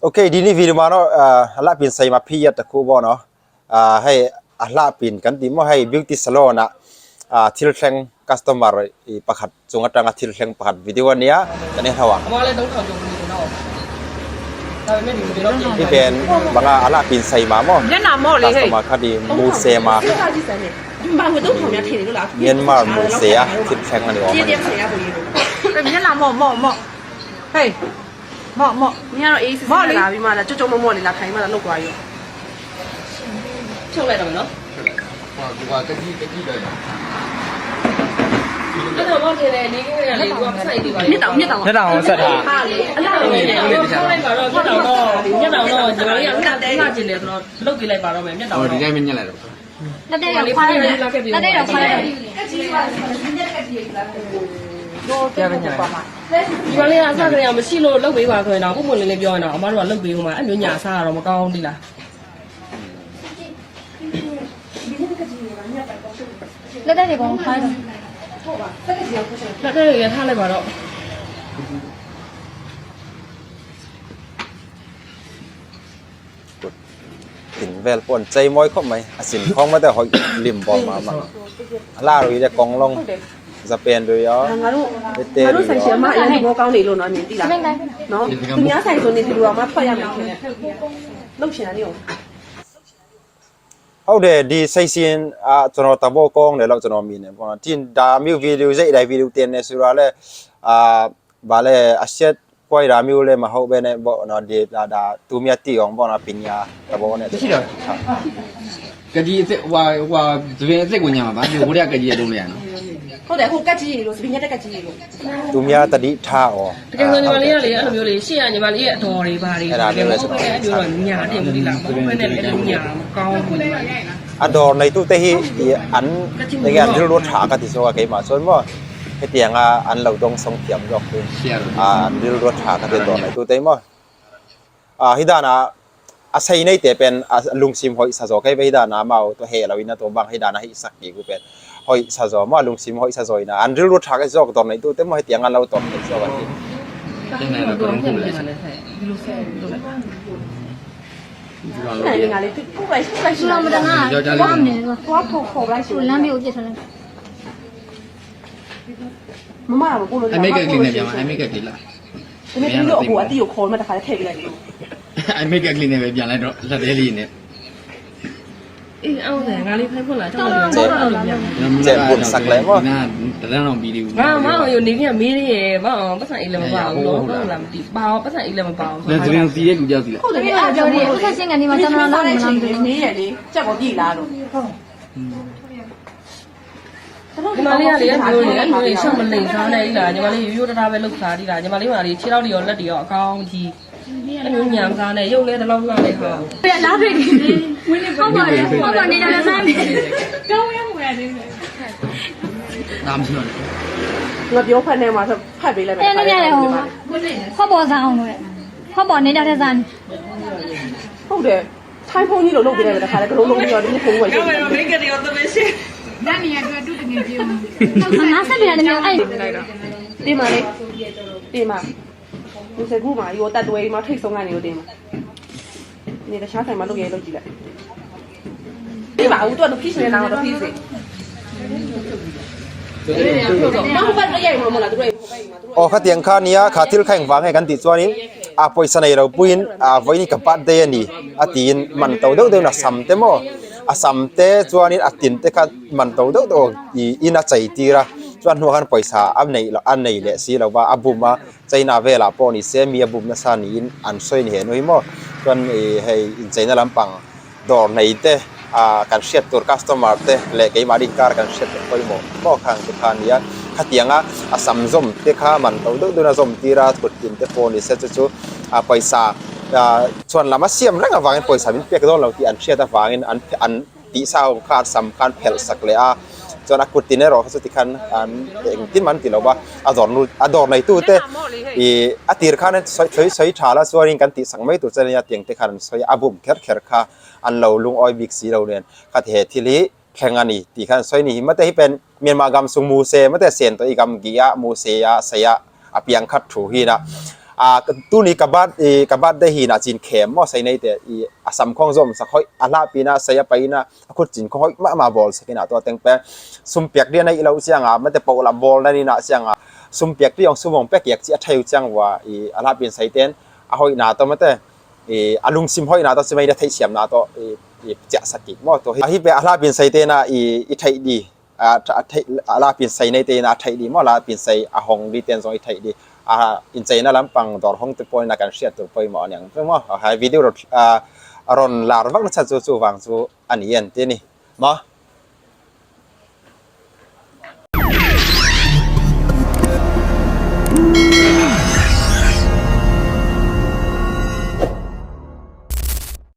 Okay ဒီနေ့ဗီဒီယိုမှာတော့အာလှပြင်ဆိုင်မှာဖိရတစ်ခုပေါ့နော်အာဟဲ့အလှပြင်ကန်ဒီမဟဲ့ beauty salon อ่ะอ่าthil thleng customer i pakhat chung atanga thil thleng pakhat video ania kan en ho ang အမလည်း3000ကျော်ပြီတော့ဒါပေမဲ့ဒီလိုတော့ hi pen banga ala pin sai ma mo မျက်နှာမော့လေးဟဲ့ customer kha di mu se ma စာကြည့်စမ်းနေဒီမှာငွေ3000များထင်နေလို့လား Myanmar mu se a thil thleng ani awm ပြေး ani ပြေးဆင်ရပုံကြီးလို့ မျက်နှာမော့မော့မော့ဟေးမော့မော့ ညတော့အေးစစ်စစ်လာပြီးမှလားကြွကြွမော့မော့လေးလာခိုင်းမှလားလုတ်သွားရော ဖြုတ်လိုက်တော့မယ်နော် ဟိုကကကြီးကကြီးပဲ အဲ့တော့မောင်တင်တယ်နေကလေးကလေသူကဆိုင်နေပါလေ မြစ်တောင်မြစ်တောင် မျက်တောင်ဆက်တာ ဟာလေအလား အဲ့တော့ဖြုတ်လိုက်ပါတော့မျက်တောင်တော့မျက်တောင်တော့ညီမလေးကလှလှကျင်တယ်ဆိုတော့လုတ်ပြလိုက်ပါတော့မယ်မျက်တောင် ဟို တော့ ဒီတိုင်းမညက်လိုက်တော့ လက်တဲ့တော့ခွာလိုက်တယ်လက်တဲ့တော့ခွာလိုက်တယ် ပြပဲညာလိုက် ဒီမလေးကအစကတည်းကမရှိလို့လုတ်ပေးပါဆိုရင်တော့ပုံမှန်လေးလေးပြောရင်တော့အမတို့ကလုတ်ပေးဦးမှာအဲ့မျိုးညာစားတော့မကောင်းဘူးလား လက်တဲ့တွေကောင်ခွာလိုက် လက်တဲ့ရထားလိုက်ပါတော့ tin vel pon chei moi khop mai a sin khong ma te hoi lim bom ma ma la ri de kong long zapen ru yo ငါတို့ te ငါတို့ ru yo ဆိုင်ရှင်မအရင်ဘောကောင်းနေလို့နော်နင်တိလားနော်သူများဆိုင်ဆိုနေဒီလိုအောင်မဖတ်ရမယ်ခင်ဗျလုတ်ရှင်နေရော ဟုတ်တယ်ဒီစိတ်ရှင်အာကျွန်တော်တဘောကောင်းတယ်လို့ကျွန်တော်မြင်တယ်ပေါ့နော်တင်ဒါမျိုးဗီဒီယိုစိတ်တိုင်းဗီဒီယိုတင်နေဆိုတာလဲအာဗာလဲအဆက်ကွိုင်ဒါမျိုးလဲမဟုတ်ပဲနဲ့ပေါ့နော်ဒီဒါဒါသူမြတ်တီအောင်ပေါ့နော်ပညာတဘောနဲ့ ရှိတော့ကကြီးအစ်ဟွာဟွာသပင်အစ်ကိုညမှာဗာဒီဟိုတည်းကကြီးအတုံးလေးရနော် ဟုတ်တယ်ဟိုကက်ကြီးလို့စပင်းညက်တဲ့ကက်ကြီးလို့ သူများတတိထားအောင် တကယ်ဆိုညီမလေးကလေအဲ့လိုမျိုးလေရှေ့ကညီမလေးရဲ့အတော်တွေပါတွေ အဲ့ဒါမျိုးလဲဆိုတော့ အဲ့လိုတော့ညာတယ်မသိလားမဟုတ်ဘဲနဲ့လည်းညာမကောင်းဘူး အဒေါ်ในตู้เตฮีอันในการที่รถถากติโซกะเกมาส่วนว่าไอเตียงอ่ะอันเหล่าตรงทรงเถียมยอกคือ ရှေ့ရတော့ อ่าดิรถถากติดอในตู้เตมอ่าฮิดานะอาศัยในเตเป็นลุงซิมหอยซาโซไกไปฮิดานะมาตัวเฮลาวินะตัวบางฮิดานะฮิสักกีกูเป็นหอยซาโซมาลุงซิมหอยซาโซนะอันดิรถถากไอซอกตอนในตู้เตมไอเตียงอันเราตอนไอซอกกัน ကျန်တဲ့တော့ကတော့ခုလဲ ဒီလိုဆက်လို့ ဒီကောင် နိုင်ငါလေးကိုပဲဆိုင် သူလာမတငါဘာမနေတော့ သွားဖို့ခေါ်လိုက်ရှင် သူလမ်းမျိုးပြစ်ထားလိုက် မမကကိုလို အမေကကလေးနဲ့ပြန်အမေကကလေးလား ဒီနေ့ပြီးတော့အကိုအတီကိုခေါ်မှတခါလေးထည့်ပေးလိုက်လို့ အမေကကလေးနဲ့ပဲပြန်လိုက်တော့လက်သေးလေးနဲ့ အေးအောင်တယ်ငါလေးဖိုင်ဖွင့်လာကြောက်တယ်ကြောက်တယ် နာတလန်းတော့ပြီးသေးဘူး ငါမအောင်ရနေပြမေးရမအောင်ပတ်စံအေးလည်းမပါဘူးတော့ဟုတ်လားမသိပါအောင်ပတ်စံအေးလည်းမပါဘူး လက်သပင်စီးတဲ့လူကြောက်စီလား ဟုတ်တယ် အဲ့ဒါပြောနေဥစ္စာရှင်းကနေမှာတမန်တော်မလားမသိဘူး နေရလေကြက်ပေါ်ပြေးလားလို့ ညီမလေးကလေမျိုးလေမျိုးလေရှောက်မလိန်စားနေလားညီမလေးရိုးရိုးတသားပဲလှုပ်စားတိလားညီမလေးကလေခြေထောက်တွေရောလက်တွေရောအကောင်းကြီးအဲ့မျိုးညံစားနေရုပ်လဲတလောက်လှနေဟာ ပြလာပြီဟုတ်ပါတယ်ဟုတ်ပါနေတယ်ဆန်းနေ နားမရှိတော့ ငါပြောဖတ်နေမှာဖတ်ပေးလိုက်မယ် အဲ့နေရတယ်ဟိုဖောက်ပေါ်စားအောင်လို့ဖောက်ပေါ်နေတယ်ဆန်း ဟုတ်တယ်ထိုင်းဖုန်းကြီးလို့လုပ်ပေးလိုက်မယ်တခါလေကလုံးလုံးပြီးတော့ဒီဖုန်းကရုပ် မိတ်ကလေးရောသမီးရှင် ငါဆက်ပြရတယ်မျိုးအဲ့ တင်ပါလေတင်ပါဒီစကူမှာရောတတ်တွဲမှာထိတ်ဆုံးကနေလို့တင်ပါနေတခြားဆိုင်မှာလုပ်ရဲလုပ်ကြည့်လိုက်ဒီပါဦးတော့ဖိနေနာတော့ဖိစေမဟုတ်ပါရိုက်မှာမလားတို့ရိုက်ဟိုဘက်မှာတို့ อ๋อข้าเตียงข้านี้ข้าทิลแข่งวางให้กันติดตัวนี้อ่าปอยสนัยเราปุ้นอ่าไว้นี่กับปัดเดนี่อ่ะตีนมันเตาเด้อเด้อนะซัมเตมออ่ะซัมเตตัวนี้อ่ะตินเตค่ะมันเตาเด้อเด้ออีอิน่าใจตีละจวนหัวกันปอยสาอันไหนละอันไหนแหละสิเราว่าอะบุมาใจนาเวลาปอนี่เสมีอะบุมนะซานี่อันซอยนี่เห็นไว้มอจวนเอให้อินใจนะลำปังดอร์ในเตอ่าการเช็ดตัว customer เตและไกมาดิการการเช็ดตัวมอมอข้างตุคานี่ kha tianga a sam zom te kha man to deuh deuh na zom tira kut tin te phone ni se chu chu a paisa a chuan lama siam reng awangin pawisa min pek dawn lo tih an hriat avangin an an tih sa awm kha sam khan phelh sak leh a chuan a kut tin erawh kha chu tikhan an engtin man ti lo va a dawr nu a dawr nei tu te ih a tir khan sawi sawi sawi tha la chuanin kan tih sak mai tur chuan ania tiang te khan an sawi a bum kher kher kha an lo lungawi bik si lo nen kha ti he thil hi thleng ani tih khan sawi ni hi mate hi pen Myanmar gam sung mu se mate sen to i gam gi a mu se a sei a a piang khat thu hi na. A tu ni ka birth i ka birthday hi na chin khem maw sei nei te i a sam khawng zawm sak hawih a hlah pin ah sei a pai na a khut chin khaw hawih mah mah bawl sakin ah to teng pe sum piak ri nei lo chiang a mate po la bawl na ni na chiang a sum piak ri ong sumong pek yak chi a theu chiang wa i a hlah pin sei ten a hawih na to mate i a lungsim hawih na to chimai na thei siam na to i i chia sakik maw to hi pe a hlah pin sei te na i i thei di a theih la pin sei nei te na theih di maw la pin sei a hong di ten zong i theih di a in chei na lampang dawr hong te pawh na kan hriat tur pawimawh aniang chu maw hai video ron lar vak na chan chu chu wang chu ani an ti ni maw.